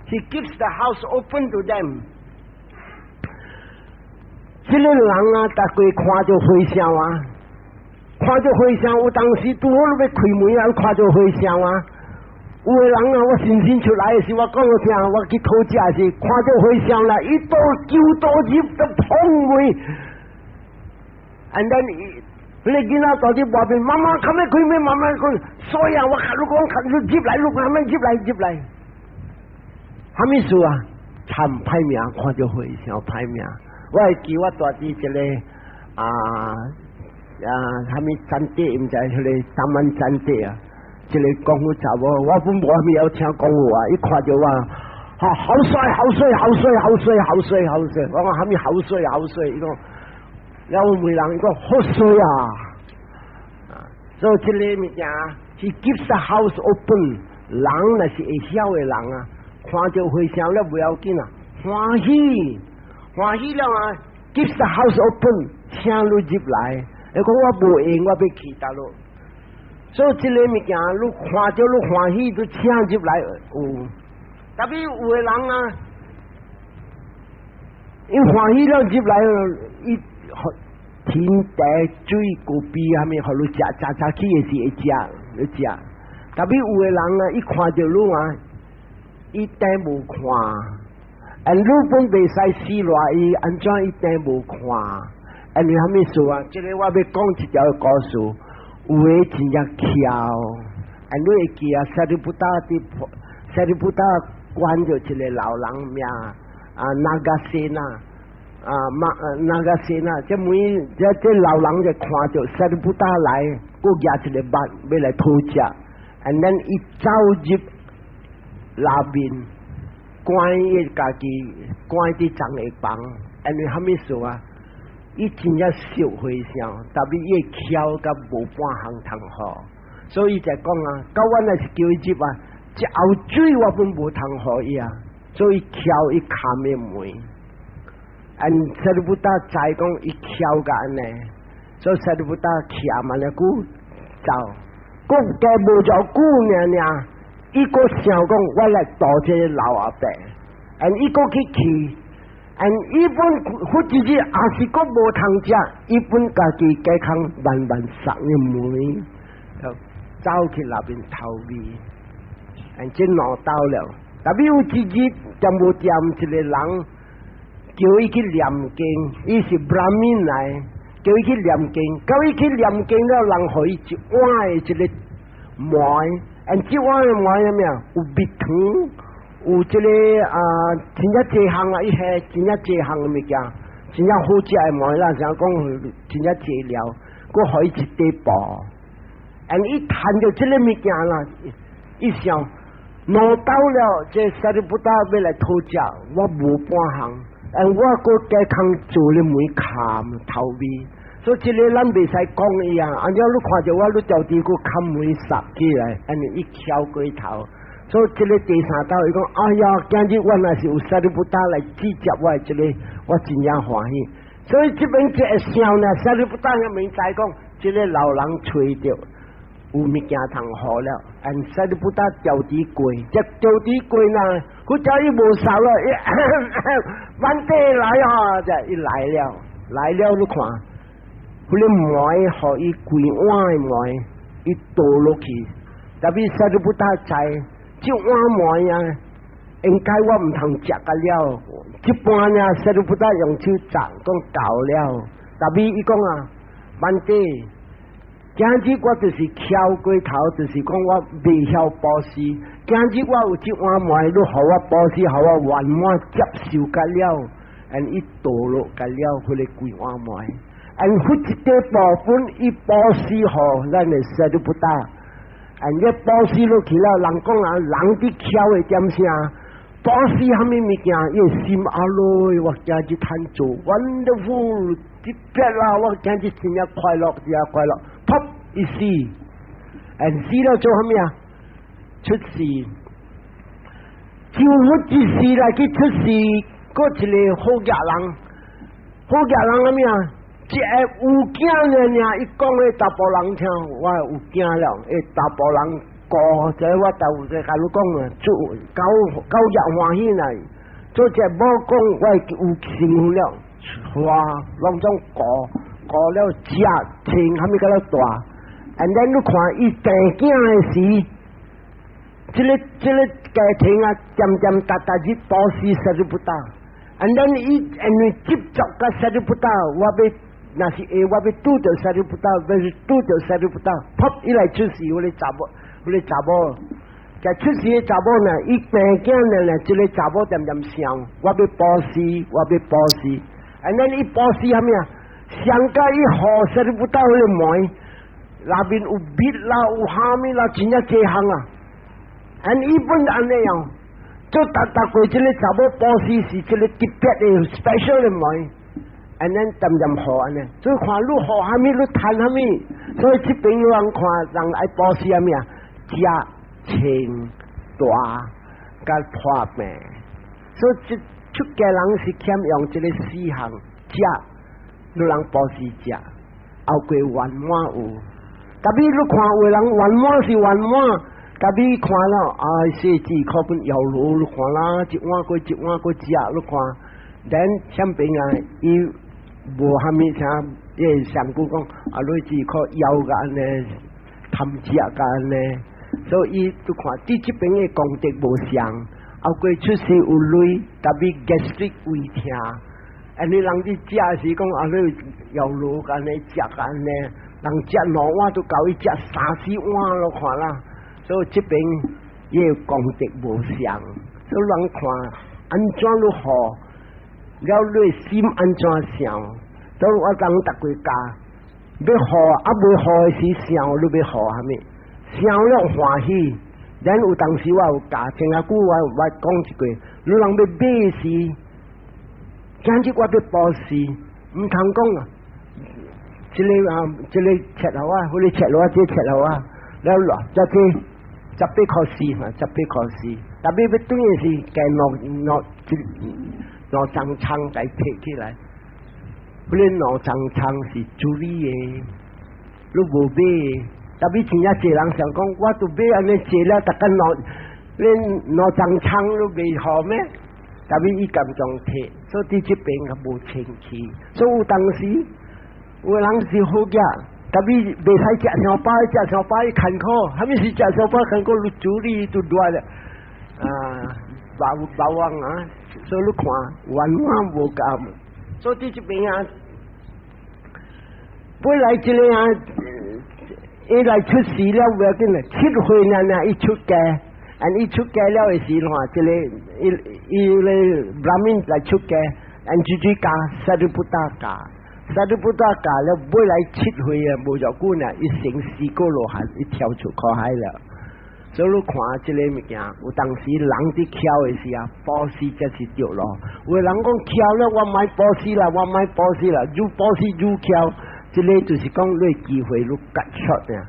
，He keeps the house open to them。這個人啊，逐家看著和尚啊，看著和尚，有當時拄好你欲開門啊，看著和尚啊。有的人啊，我新新出來的時，我講予聽，我去討食時，看著和尚啦，伊都求倒入都碰門。And then 彼个囡仔蹛佇外面，媽媽較欲開門，媽媽講，所以啊，我共你講，你入來，你慢慢入來入來。啥物事啊？參歹命，看著和尚歹命。我會記我蹛佇一個啊啊，啥物山地，毋知彼個三萬山地啊。一个功夫查某，我本無啥物曉聽講話，伊看著我，哈，好帥，好帥，好帥，好帥，好帥，好帥。我講啥物好帥，好帥？伊講，了我問人，伊講好帥啊！啊，所以這个物件是 keep the house open，人若是會曉的人啊，看著和尚了不要緊啊，歡喜，歡喜了啊，keep the house open，請你入來。伊講我無閒，我欲去佗落。所以這个物件，你看著你歡喜，你請入來有。特別有的人啊，伊歡喜了入來，伊甜茶水咖啡啥物，予你食，食早起的時會食，你食。特別有的人啊，伊看著你啊，伊等無看，啊，你本袂使死賴伊，按怎伊等無看？因為啥物事啊？這個我欲講一條故事。有的真正巧，啊，你會記啊？Sariputta 佇 Sariputta 關著一個老人名啊，Nagasena 啊，馬 Nagasena，這每這這老人就看著 Sariputta 來，閣舉一个捌欲來討食，and then 伊走入內面，關伊家己關佇樟下房，因為啥物事啊？伊真正熟和尚，特別伊會巧甲無半項通予，所以就講啊，到阮若是叫伊入啊，一喉水我本無通予伊啊，所以敲伊崁的門，and Sariputta 知講伊巧甲按呢，所以 Sariputta 徛嘛爾久走，閣加無偌久爾爾，伊閣想講我來度這个老阿伯，and 伊閣去去。and 伊本佛一日也是閣無通食，伊本家己加空慢慢閂的門，就走去內面偷味，and 這兩斗了。特別有一日，踮無踮一个人叫伊去念經，伊是 Brahmin 來，叫伊去念經，叫伊去念經了，人予伊一碗的這个糜，and 這碗的糜啥物啊？有蜜糖。有這个啊，真正濟項啊，伊下真正濟項的物件，真正好食的糜，咱成講真正濟料，閣予伊一塊布，and 伊趁著這个物件啦，伊想兩斗了，這 Sariputta 欲來討食，我無半項，and 我閣加空做咧門崁偷味，所以這个咱袂使講伊啊，按怎你看著我，你著佇閣崁門閂起來，按呢伊翹過頭。所以這个第三道，伊講，哎呀，今日我若是有 Sariputta 來指接我的這个，我真正歡喜。所以這邊這个想呢，Sariputta 遐明知講，這个老人揣著有物件通予了，and Sariputta 調佇過，這調佇過呢，佢叫伊無捎了，Bhante 來啊，就伊來了，來了你看，彼个糜予伊規碗的糜，伊倒落去，特別 Sariputta 知。這碗糜啊，應該我毋通食甲了，一般呢，Sariputta 用手齧講夠了。特別伊講啊，Bhante，今日我就是巧過頭，就是講我未曉布施。今日我有這碗糜，你予我布施，予我圓滿接受甲了，and 伊倒落甲了，彼个規碗糜。and 彼一塊部分伊布施予咱的 Sariputta。and 伊布施落去了，人講啊，人佇巧的點啥？布施啥物物件，伊心阿羅，我今日趁做 wonderful，這邊啦，我今日真正快樂，真正快樂，噗，伊死，and 死了做啥物啊？出世，就佛一世來去出世，閣一个好額人，好額人啥物啊？一个有囝爾爾，伊講予查埔人聽，我有囝了。欸，查埔人顧，這我頭先共你講啊，做狗狗日歡喜來，做這某講我有身份了，哇，攏總顧，顧了食穿啥物個了大，and then 你看伊生囝的時，這個家庭啊，漸漸逐逐日布施 Sariputta，and then 伊因為執著佮 Sariputta，我欲若是會我欲拄著 Sariputta，欲拄著 Sariputta，噗伊來出世，彼個查某，彼個查某。在出世的查某呢，伊病囝呢，這個查某恬恬想，我欲布施，我欲布施，and then 伊布施啥物啊？上加伊予 Sariputta 彼個門，內面有蜜啦，有蝦米啦，真正濟項啊！and 伊本按呢樣，做逐逐過這個查某布施是這個特別的 special 的門，and then 恬恬予按呢，所以看你予蝦米，你趁蝦米，所以這邊有人看人愛布施啥物啊？食，穿大佮破病，所以這出家人是欠用這個四項食，你人布施食，後過圓滿有。特別你看有人圓滿是圓滿，特別看了啊，四字可本藥爐，你看啦，一碗過一碗過食，你看，then 前邊啊，伊無蝦米啥，伊上古講啊，你只靠枵共按呢，貪食共按呢。所以都看，佇這邊的功德無相，後過出世有淚，特別 gastric 胃疼，啊你人佇食時講啊，你藥爐按呢食按呢，人食兩碗都夠伊食三四碗咯，看啦。所以這邊伊的功德無相，所以人看按怎你予，了你心按怎想，所以我講逐幾教，欲予啊未予的時想，你欲予啥物？想了歡喜，咱有當時我有教，前下久我講一句，你人欲買時，今日我欲布施，毋通講啊，這個啊，這個切予我，彼個切予我，這個切予我，了落，這這18塊4嘛，十八塊四，特別欲轉的時，加兩兩兩層倉共提起來，彼個兩層倉是處理的，你無買。特別真正濟人想講，我都買按呢濟了，逐工兩恁兩層倉都袂予咩？特別伊甘裝提，所以佇這邊較無清氣。所以有當時有人是好額，特別袂使食傷飽，食傷飽伊艱苦，啥物是食傷飽艱苦？你處理都亂了啊，包包王啊，所以你看圓滿無共。所以佇這邊啊，本來這個啊。伊來出世了，無要緊啦。7歲爾爾伊出家，and 伊出家了的時候，這個伊伊咧 Brahmin 來出家，and 直直教 Sariputta 教，Sariputta 教了，尾來7歲啊，無偌久呢，伊成四果羅漢，伊跳出苦海了。所以你看這個物件，有當時人佇巧的時啊，布施才是對咯。有的人講巧了，我莫布施啦，我莫布施啦，愈布施愈巧。這個就是講你機會愈結出呢。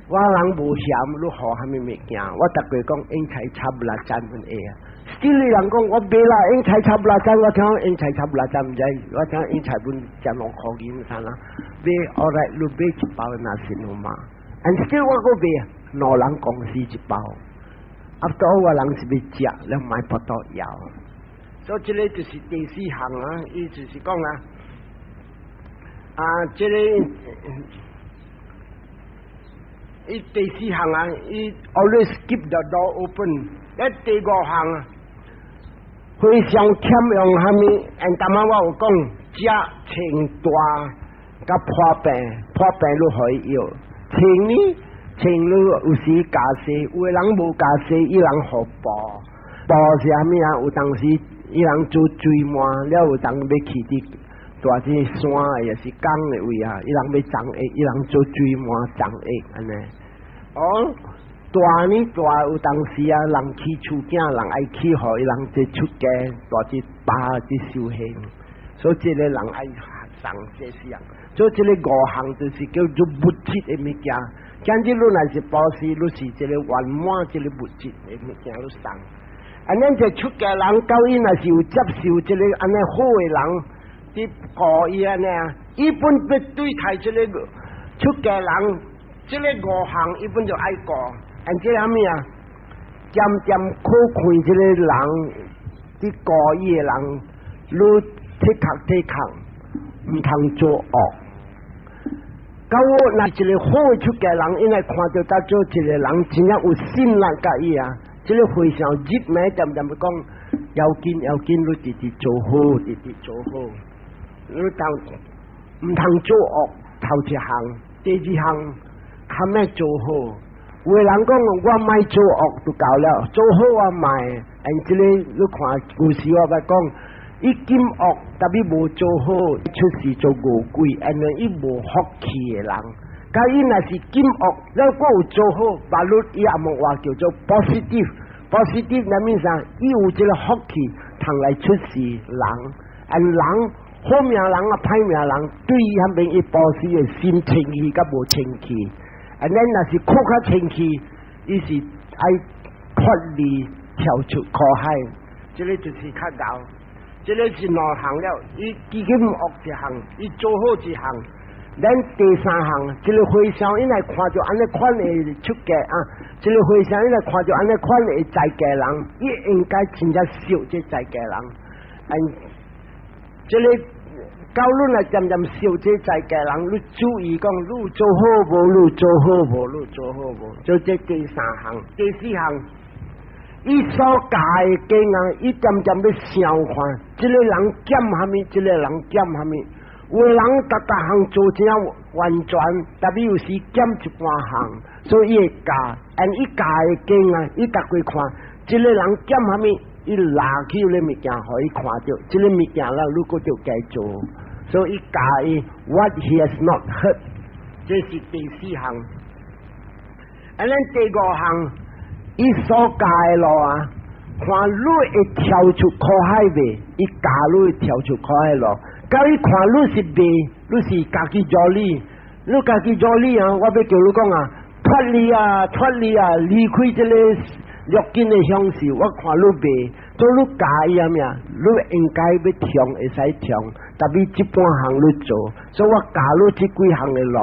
我人無嫌你予蝦米物件，我逐過講應采插六盞分會啊。這個人講我買啦，應采插六盞，我聽講應采插六盞毋知，我聽應采本食2箍銀啥啦。買後來你買一包那是好嘛？and still 我閣買，兩人公司一包。啊，多我人是欲食，了莫腹肚枵。所以這個就是第四項啊，伊就是講啊。啊，這個伊第四項啊，伊 always keep the door open。一第五項啊，非常欠用蝦米？and 剛剛我有講，食穿大佮破病，破病你可以藥。穿呢，穿你有時家私，有的人無家私，伊人予布，布是蝦米啊？有當時伊人做水滿了，有當欲去佇大這山也是江的位啊，伊人欲送液，伊人做水滿送液按呢。哦，大呢大有當時啊，人起厝囝，人愛起予伊人這出家，大這巴這修行，所以這個人愛送這四樣。所以這個五項就是叫做物質的物件。今日你若是布施，你是這個圓滿這個物質的物件，你送。啊，咱這出家人，到伊若是有接受這個按呢好的人，佇顧伊按呢啊，伊本欲對待這個出家人，這個五項伊本就愛顧。按這蝦米啊？漸漸可看這個人，佇顧伊的人，你體諒體諒，毋通做惡。到我若一個好的出家人，應該看著當做一個人真正有信力佮伊啊。這個和尚入暝恬恬欲講，要緊要緊，你直直做好，直直做好，你當毋通做惡。頭一項，第二項，較欲做好。有的人講我莫做惡就夠了，做好我莫。但這個你看故事我捌講，伊禁惡，tapi 無做好，出世做餓鬼，因為伊無福氣的人。佮伊若是禁惡，了閣有做好，把你伊也無話叫做 positive，positive 那物啥？伊有這個福氣，通來出世人，and 人好命人啊，歹命人，對伊彼邊伊布施的心清氣佮無清氣。and 咱若是較較清氣，伊是愛脫離跳出苦海，這個就是較𠢕。這個是兩項了，伊基金惡一項，伊做好一項。咱第三項，這個和尚應該看著按呢款的出家啊，這個和尚應該看著按呢款的在家人，伊應該真正惜這在家人。嗯，這個教你來漸漸惜這在家人，你注意講，你做好無？你做好無？你做好無？就這第三項，第四項，伊所教的經啊，伊漸漸欲想看，這個人減蝦米，這個人減蝦米。有的人逐逐項做真完全，tapi 有時減一半項，所以伊會教，and 伊教的經啊，伊逐過看，這個人減蝦米，伊拿起咧物件，予伊看著，這個物件啦，你閣著該做，所以伊教伊 what he has not heard，這是第四項。and 咱第五項，伊所教的路啊，看你會跳出苦海未？伊教你會跳出苦海路。佮伊看你是未，你是家己助理，你家己助理啊！我欲叫你講啊，脫離啊，脫離啊，離開這個六根的享受。我看你未，做你教伊啊咩？你應該欲停會使停，tapi 這半項你做，所以我教你這幾項的路，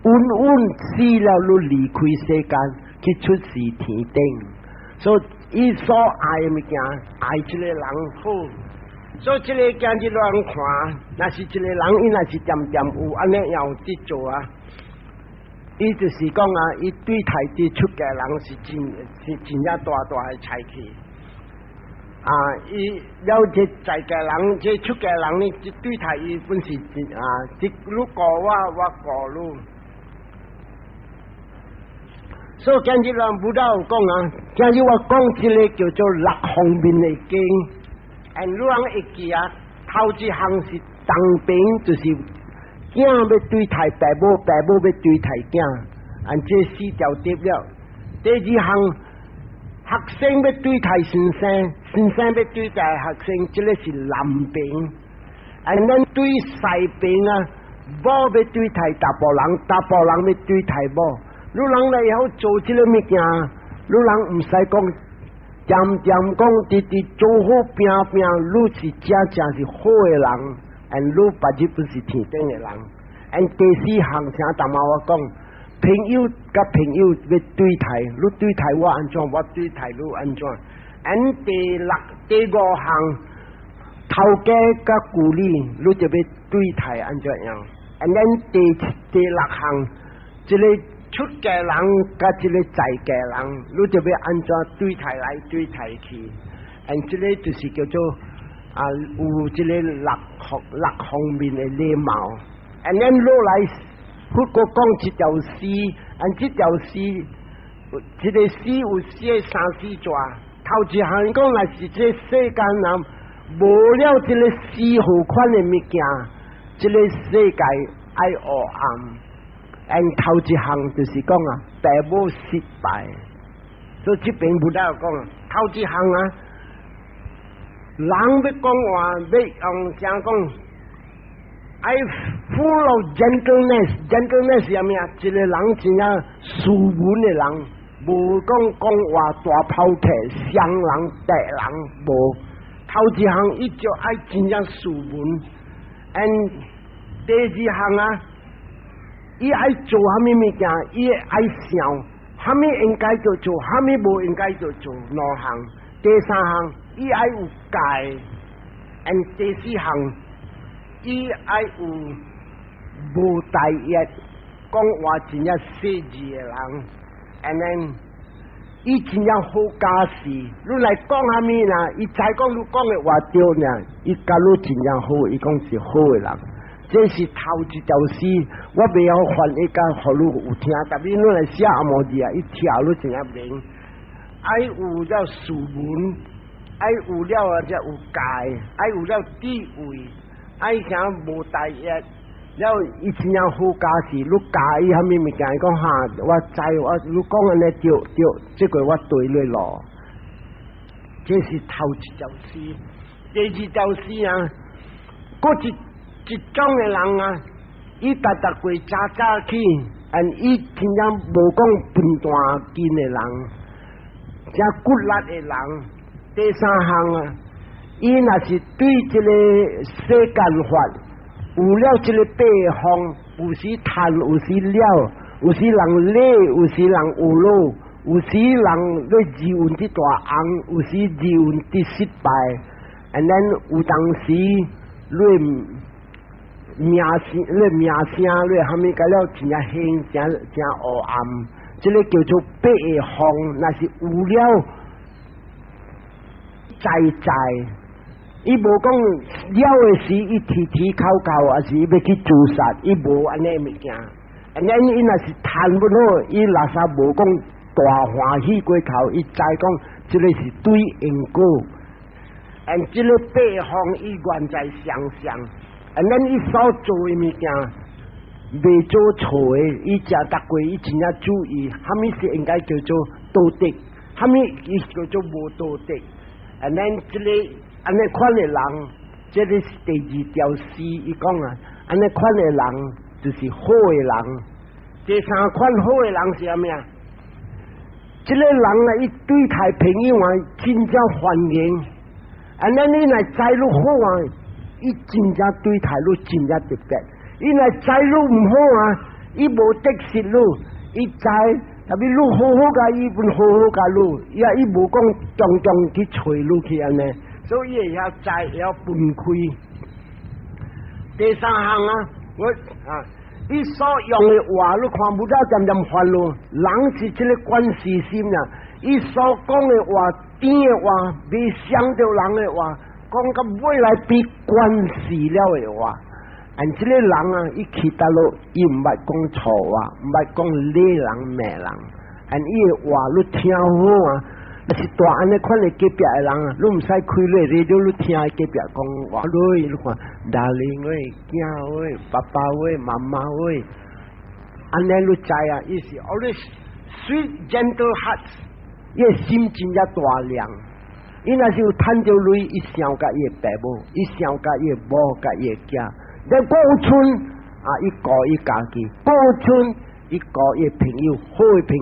穩穩死了，你離開世間去出世天頂。所以伊所愛的物件，愛這個人好。所以這個今日亂看，若是一個人，伊若是恬恬有按呢樣佇做啊，伊就是講啊，伊對待佇出家人是真是真正大大的才氣。啊，伊了這在家人，這出家人呢，對待伊本是真啊，這你顧我，我顧你。所以今日咱 Buddha 有講啊，今日我講這個叫做六方面的經。and 你人會記啊，頭一項是東邊，就是囝欲對待爸母，爸母欲對待囝，and 這四條得了。第二項，學生欲對待先生，先生欲對待學生，這個是南邊。and 咱對西邊啊，某欲對待查埔人，查埔人欲對待某。你人來會曉做這個物件，你人毋使講。漸漸講，直直做好拼拼，你是真正是好的人，and 你別日本是天頂的人。and 第四項，像頭仔我講，朋友佮朋友欲對待，你對待我按怎，我對待你按怎。and 第六、第五項，頭家佮舊里，你就欲對待按怎樣。and 咱第六項，這個出家人佮這個在家人，你就欲按怎對待來對待去，and 這個就是叫做啊，有這個六方面的禮貌。and 咱落來，佛閣講這條詩，and 這條詩，這個詩有寫三四段。頭一項講，若是這世間人無了這個四號款的物件，這個世界愛黑暗。and 頭一項就是講啊，爸母失敗，所以這邊 Buddha 有講啊，頭一項啊，人欲講話欲用怎講，愛 full of gentleness，gentleness 是啥物啊？一個人真正斯文的人，無講講話大拋體，傷人敵人無。頭一項伊就愛真正斯文，and 第二項啊，伊愛做蝦米物件，伊愛想蝦米應該就做，蝦米無應該就做兩項。第三項，伊愛有戒，and 第四項，伊愛有無大業。講話真正細緻的人，and then 伊真正好教示，你來講啥物啦？伊知講你講的話對呢，伊佮你真正好，伊講是好的人。這是頭一條詩，我袂曉翻譯甲予你有聽，特別你來寫紅毛字啊，伊聽你真正明。愛有了斯文，愛有了啊，才有戒，愛有了智慧，愛啥無大業。了伊真正好教示，你教伊啥物物件，伊講哈，我知我你講按呢對對，這個我對你咯。這是頭一條詩，第二條詩啊，閣一一種的人啊，伊逐逐過早早起，and 伊真正無講笨蛋勁的人，誠骨力的人。第三項啊，伊若是對這個世間法有了這個八方，有時貪，有時了，有時人禮，有時人有路，有時人咧自運得大紅，有時自運得失敗，and then 有當時你名聲，你名聲，你蝦米個了真正興，真真黑暗，這個叫做八方，若是有了在在。伊無講了的時，伊啼啼哭哭，還是伊欲去自殺，伊無按呢物件。按呢伊若是貪不好，伊垃圾無講大歡喜過頭，伊知講這個是對因果。and 這個八方伊願在相向，and 咱伊所做的物件，袂做錯的，伊食逐過伊真正注意，啥物是應該叫做道德，啥物伊叫做無道德。and 咱這個按呢款的人，這個是第二條詩，伊講啊，按呢款的人就是好的人。第三款好的人是啥物啊？這個人啊，伊對待朋友啊，真正歡迎。按呢你若知你好啊，伊真正對待你真正特別。伊若知你毋好啊，伊無得失你，伊知，特別你好好共伊，本好好共你，伊啊伊無講常常去揣你去按呢，所以會曉知，會曉分開。第三項啊，我啊，伊所用的話，你看無了漸漸煩惱，人是這個關係心啊，伊所講的話，甜的話，袂傷著人的話，講到尾來比關係了的話。按這個人啊，伊去佗落，伊毋捌講錯話，毋捌講禮人罵人。按伊的話你聽好啊，若是蹛按呢款的隔壁的人啊，你毋使開你radio，你聽伊隔壁講話，你你看，darling 喂，囝喂，爸爸喂，媽媽喂，按呢你知啊，伊是 always sweet gentle heart，伊的心真正大量。伊若是有趁著鐳，伊想共伊的爸母，伊想共伊的某，共伊的囝。咧顧村啊，伊顧伊家己；顧村伊顧伊朋友，好的朋友。